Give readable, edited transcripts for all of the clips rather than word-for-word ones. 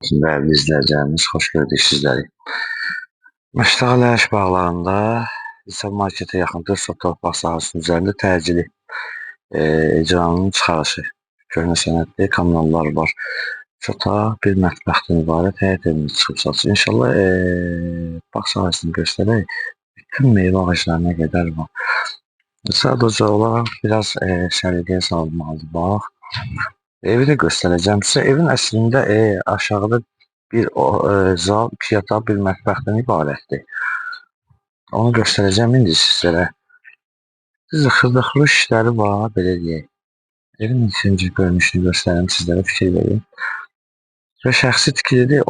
Dəyərli izləyicilərimiz, xoş gördük sizləri. Məştağa Ləş bağlarında İnsan marketə yaxın 4 sot torpaq sahəsinin üzərində təcili icranın çıxarışı. Köhnə sənədli kommunallar var. Üç otaq, bir mətbəxdən ibarət həyət evimiz çıxıb satılır. İnşallah bağ sahəsini göstərək. Bütün meyvə ağaclarına qədər var. Sadəcə olaraq biraz səliqəyə salınmalıdır bağ. Evi də göstərəcəm sizə. Evin əslində aşağıda bir zal, iki yataq, bir mətbəxdən ibarətdir. Onu göstərəcəm indi sizlərə. Düzdür, xırda-xuruş işləri var, belə deyək. Evin ikinci görünüşünü göstərim sizlərə, fikir verin. Və şəxsi tikilidir,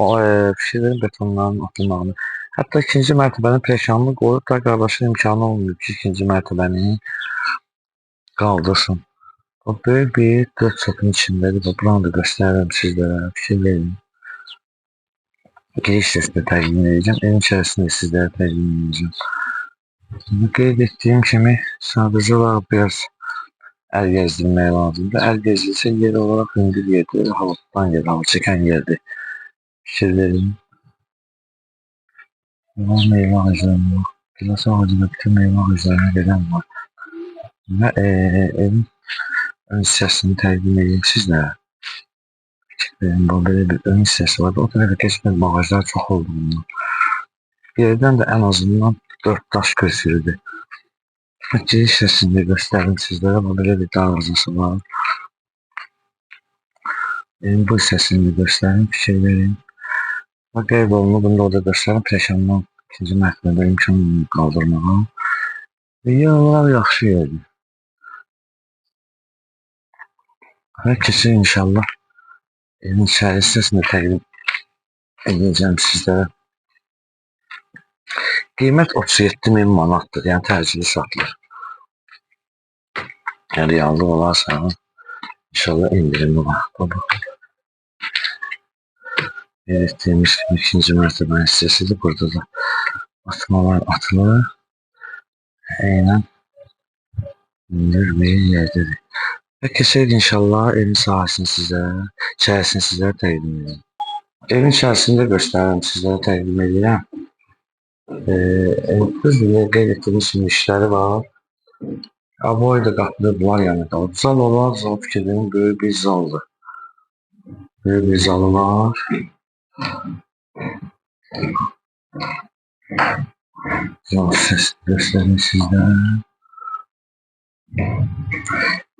fikir verin betonların atılmağını. Hətta ikinci mərtəbəni peşanlı qoyub da qardaşın imkanı olmuyor ki, ikinci mərtəbəni qaldırsın. O böyük bir 4 sotun içindədir. Bax, buranı da göstərirəm sizlərə, fikir verin. Giriş hissəsini təqdim edəcəm. Evin içərisini də sizlərə təqdim edəcəm. Qeyd etdiyim kimi sadəcə olaraq biraz əl gezdirmək lazımdır. Əl gezdirilsə yer olaraq hündür yerdir, hava tutan yer, hava çəkən yerdir. Fikir verin. Bunlar meyvə ağacları var. Gilas ağacı da bütün meyvə ağaclarına gedən var. Və evin ön hissəsini təqdim edeyim sizlərə. Fikir verin, bu belə bir ön hissəsi var. O tərəfə keçmək bağajlar çox olduğundan. Yerdən də ən azından 4 daş gözlüdür. Giriş hissəsini də göstərim sizlərə. Bu belə bir darvazası var. Evin bu hissəsini də göstərim, fikir verin. Bax, qeyd olunur, bunu da orada göstərim. Peşandan ikinci mərtəbədə imkan qaldırmağa. Və yer olaraq yaxşı yerdir. Və keçir inşallah evin içəri hissəsini də təqdim edəcəm sizlərə. Qiymət 37 min manatdır, yəni təcili satılır. Yəni reallıq olarsa, inşallah endirimi var. Baba. Qeyd etdiyimiz kimi ikinci mərtəbənin hissəsidir. Burada da atmalar atılır. Eynən hündür bir yerdədir. Və keçək inşallah evin sahəsini sizlərə, içərisini sizlərə təqdim edirəm. Evin içərisini də göstərirəm, sizlərə təqdim edirəm. Düzdür, qeyd etdiyimiz kimi işləri var. Aboy da qapıda bunlar yəni qalıb. Zal olar, zal fikir verin, böyük bir zaldır. Böyük bir zalı var. Zal hissəsini göstərim sizlərə.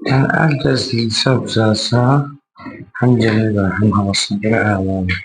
Yəni əl gəzdirilsə, düzəlsə, həm yerinə görə, həm havasına görə əladır.